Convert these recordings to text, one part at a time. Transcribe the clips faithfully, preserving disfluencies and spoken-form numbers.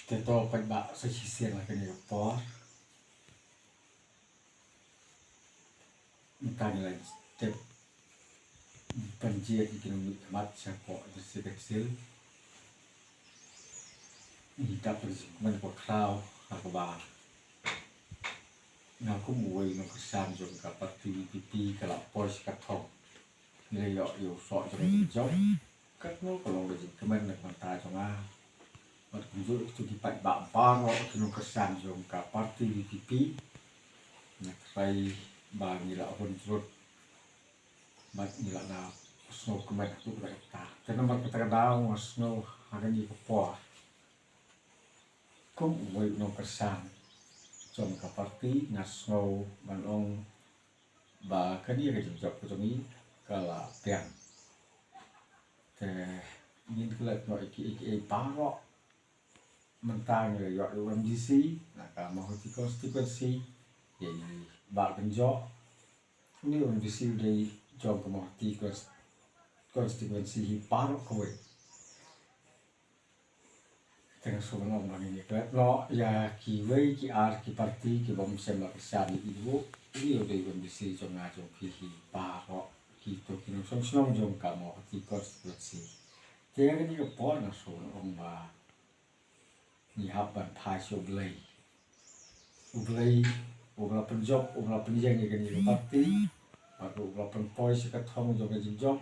Te to pat ba sa shisien la kane ka por. Mynta ngi la tip ban jied ïa ki nongmihkhmat shapoh District Council. Ngi dap ban sngewkmen ko khraw ha kaba nga kum uwei u nongkyrshan jong ka party V P P ka la poi sha ka thong. Ngi la ïoh ïa u soh jong ka jingïap. Katno ka long ka jingkmen na ka bynta jong nga. Bad kumjuh kito ki paidbah baroh ki nongkyrshan jong ka party V P P. Nga trai ba ngi la hun jrut bad ngi la da sngewkmen haduh katta katta. Te namar kata ka daw nga sngew ha kane ka por kum uwei u nongkyrshan jong ka party nga sngew ban ong ba kane ka jingjop ka jong ngi ka la biang. Te ngin klet noh ïa ki, ïa ki, ïa ki baroh. Mynta ngi la ïoh ïa u M D C na ka Mawhati constituency, ïa i Bah Kynjoh. Une u M D C u dei jong ka Mawhati cons-, constituency hi baroh kawei. Te nga shu ban ong ba ngin ïa klet noh ïa kiwei ki ar ki party ki bym shym la kyrshan ïa i ruh. Une u dei u M D C jong nga jong phi hi baroh kito ki nongshong shnong jong ka Mawhati constituency. Te ïa kane ka por nga shu ban ong ba ngi hap ban phai sha U Blei. U Blei uba la pynjop, uba la pynïeng ïa kane ka party, bad uba la pynpoi sha ka thong jong ka jingjop.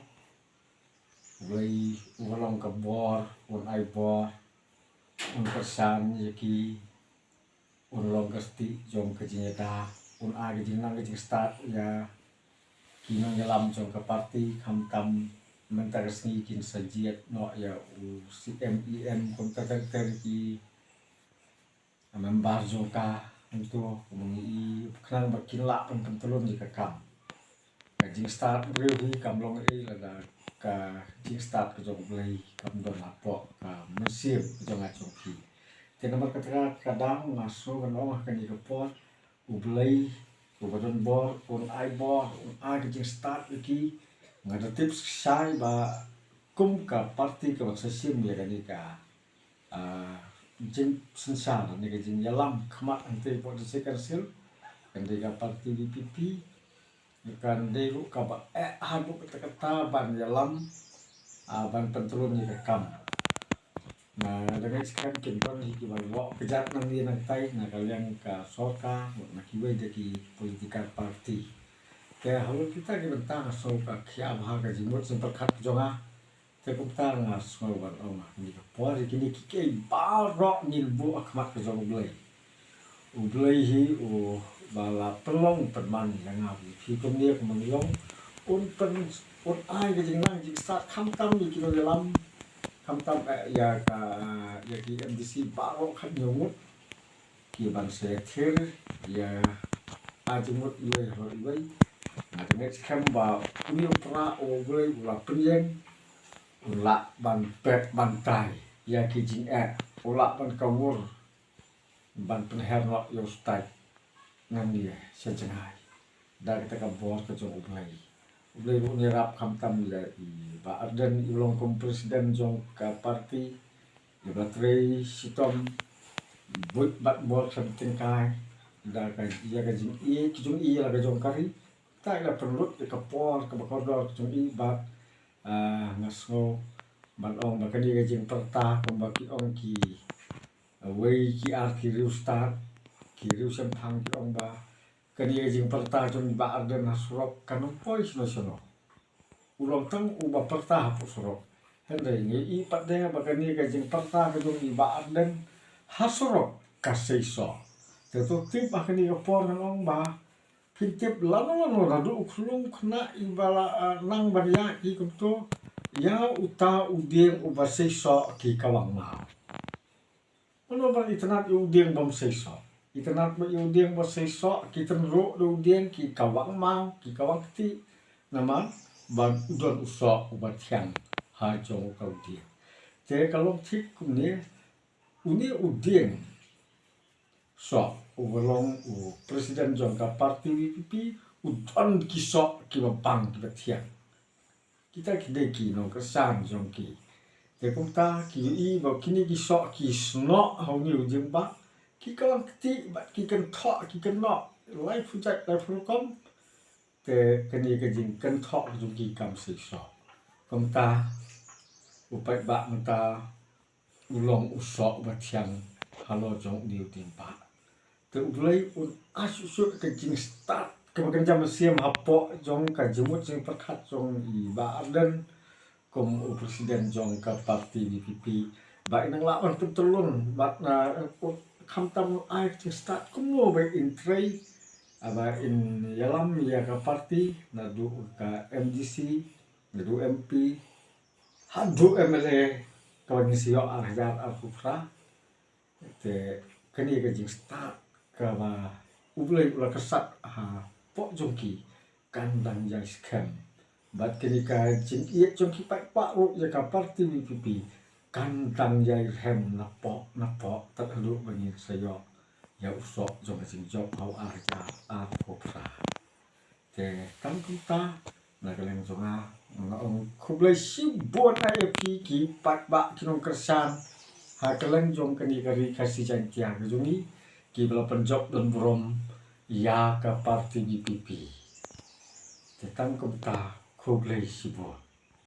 U Blei uba long ka bor, un ai bor, un kyrshan ïa ki, un long ka stieh jong ka jingïada, un ai ka jingnang ka jingstad ïa ki nongïalam jong ka party, khamtam mynta ka sngi kin sa jied noh ïa u C M, E M, kumta ter ter ki member jong ka, kumto, kumne i khnang ba kin lah ban pyntlun ïa ka kam. Ka jingstad briew hi kam long ei lada ka jingstad ka jong U Blei kam don hapoh ka mynsiem ka jong nga jong phi. Te namar kata ka daw nga sngew ban ong ha kane ka por, U Blei uba don bor un ai bor, un ai ka jingstad ïa ki. Nga da tip shai ba kum ka party kaba sa shim ïa kane ka, ah, jingsynshar ne ka jingïalam khmat hangtei hapoh District Council, kan dei ka party V P P, kan dei ruh kaba eh haduh katta katta ban ïalam, ah, ban pyntlun ïa ka kam. Na, da ngeit skhem kin don hi kiba ïoh kjat nangne nangtai na ka liang ka sorkar, na kiwei de ki political party. Te halor kita ki bynta nga sngew ka khia bha ka jingmut jingpyrkhat ka jong nga. Te kumta nga sngew ban ong ha kine ki por, kine kiei kiei baroh ngin buh ha khmat ka jong U Blei. U Blei hi uba la pynlong pynman ïa nga bad phi kumne kumba ngi long. Un pyn, un ai ka jingnang jingstad khamtam ïa ki nongïalam, khamtam, eh, ïa ka, ïa ki M D C baroh khathynñiew ngut. Ki ban sa ïathir ïa, ai jingmut iwei halor iwei. Nga da ngeit skhem ba une u Trai U Blei u la pynïeng, u lah ban pep ban tai ïa ki jingeh, u lah ban kawur ban pynher noh ïa u stait nangne sha jngai da kata ka bor ka jong U Blei. U Blei ruh un ïarap khamtam ïa i Bah Ardent, i long kum president jong ka party, iba trei shitom buit bad bor khlem tyngkai da ka, ïa ka jingïeit, ka jingïeit la ka jong ka ri. Ta ïa pynlut ïa ka por kaba kordor ka jong i bad, ah, nga sngew ban ong ba kane ka jingpyrta kumba ki ong ki, ah, wei ki ar ki riewstad, ki riewshemphang ki ong ba kane ka jingpyrta jong i Bah Ardent ha surok kan ym poi shano shano. U long tang uba pyrta hapoh surok. Hynrei ngi i pat de ba kane ka jingpyrta ka jong i Bah Ardent ha surok ka seisoh. Te to tip ha kane ka por ngan ong ba phin tip lano lano naduh u khyllung khynnah iba la, ah, nang ban ïaid hi kumto, ïa uta u dieng uba seisoh ki kawang maw. Mano ban itynnad ïa u dieng bym seisoh? Itynnad bha ïa u dieng ba seisoh, ki tynruh da u dieng, ki kawang maw, ki kawang ktieh. Namar ba u don u soh uba thiang ha jong u ka u dieng. Te ka long thik kumne, une u dieng soh uba long u president jong ka party V P P, u don ki soh kiba bang kiba thiang. Kita ki dei ki nongkyrshan jong ki. Te kumta ki ïohi ba kine ki soh ki snoh ha une u jingbah, ki kyllon kti bad ki kynthoh ki kynnoh laiphew jait laiphew rukom. Te kane ka jingkynthoh jong ki kam seisoh. Kumta u paidbah mynta u long u soh ba thiang halor jong une u jingbah. Te U Blei un ai shuh shuh ka jingstad kaba kynja mynsiem hapoh jong ka jingmut jingpyrkhat jong i Bah Ardent kum u president jong ka party VPP, ba in nang lah ban pyntyllun bad, ah, khamtam ai ka jingstad kumno ba in trei, ah, ba in ïalam ïa ka party naduh ka MDC, naduh MP, haduh MLA kaba ngi sa ïoh ar hajar arphew phra. Te kane ka jingstad kaba U Blei u la kyrsad hapoh jong ki kan dang ïai skhem. Bad kane ka jingïeit jong ki paidbah ruh ïa ka party VPP kan dang ïai rhem napoh napoh tad haduh ba ngin sa ïoh ïa u soh jong ka jingjop ha u ar hajar arphew phra. Te tang kumta, na ka liang jong nga, nga ong khublei shibun ïa phi ki paidbah ki nongkyrshan ha ka liang jong kane ka Ri Khasi Jaiñtia ka jong ngi, kiba la pynjop donburom ïa ka party VPP. Te tang kumta, khublei shibun.